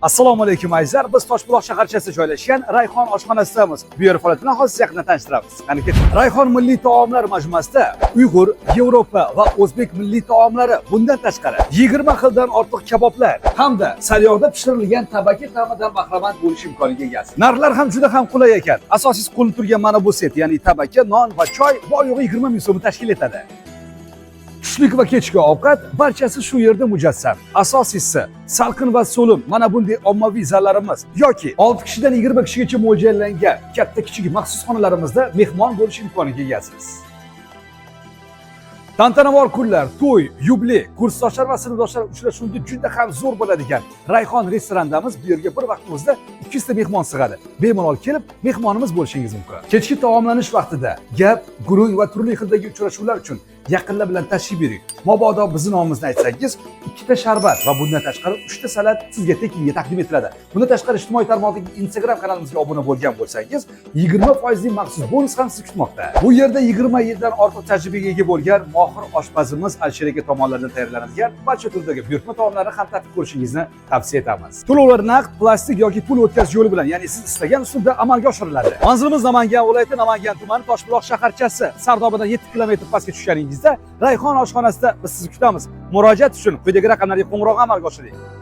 Assalomu alaykum, azizlar. Biz Toshbuloq shaharchasida joylashgan Rayhon oshxonasidamiz. Bu yer faoliyatini bilan hozir yaqindan tanishtiramiz. Qani, ketdik. Rayhon milliy taomlar majmuasida Uyg'ur, Yevropa va o'zbek milliy taomlari, bundan tashqari 20 xildan ortiq kaboblar hamda saryog'da pishirilgan tabaki ta'midan bahramand bo'lish imkoniga egasiz. Narxlar ham juda ham qulay ekan. Asosiysi, qo'lda turgan mana bu set, ya'ni tabaka, non va choy bor yo'g'i 20 ming so'mni tashkil etadi. Tushlik va kechki ovqat barchasi shu yerda mujassam. Asosiysi, salqin va so'lim mana bunday ommaviy zallarimiz yoki 6 kishidan 20 kishigacha mo'ljallangan katta kichik maxsus xonalarimizda mehmon bo'lish imkoniga egasiz. Tantanavor kunlar, to'y, yubiley, kursdoshlar va sinfdoshlar uchrashuviga juda ham zo'r bo'ladigan Rayhon restorandamiz. Bu yerga bir vaqtning o'zida 200 ta mehmon sig'adi. Bemalol kelib, mehmonimiz bo'lishingiz mumkin. Kechki taomlanish vaqtida gap, gurung va turli xildagi uchrashuvlar uchun yaqinlar bilan tashrif buyuring. Mabodo bizni nomimizni aytsangiz, ikkita sharbat va bundan tashqari uchta salat sizga tekinga taqdim etiladi. Bundan tashqari, ijtimoiy tarmoqdagi Instagram kanalimizga obuna bo'lgan bo'lsangiz, 20 foizli maxsus bonus ham sizni kutmoqda. Bu yerda 20 yildan ortiq tajribaga ega bo'lgan mohir oshpazimiz Alisher aka tomonidan tayyorlanadigan barcha turdagi buyurtma taomlarni ham tatib ko'rishingizni tavsiya etamiz. To'lovlar naqd, plastik yoki pul o'tkazish yo'li bilan, ya'ni siz istagan usulda amalga oshiriladi. Manzilimiz: Namangan viloyati, Namangan tumani, Toshbuloq shaharchasi. Sardobadan 7 kilometr pastga tushganingizda Rayhon oshxonasida biz sizni kutamiz. Murojaat uchun quyidagi raqamlarga qo'ng'iroq amalga oshiring.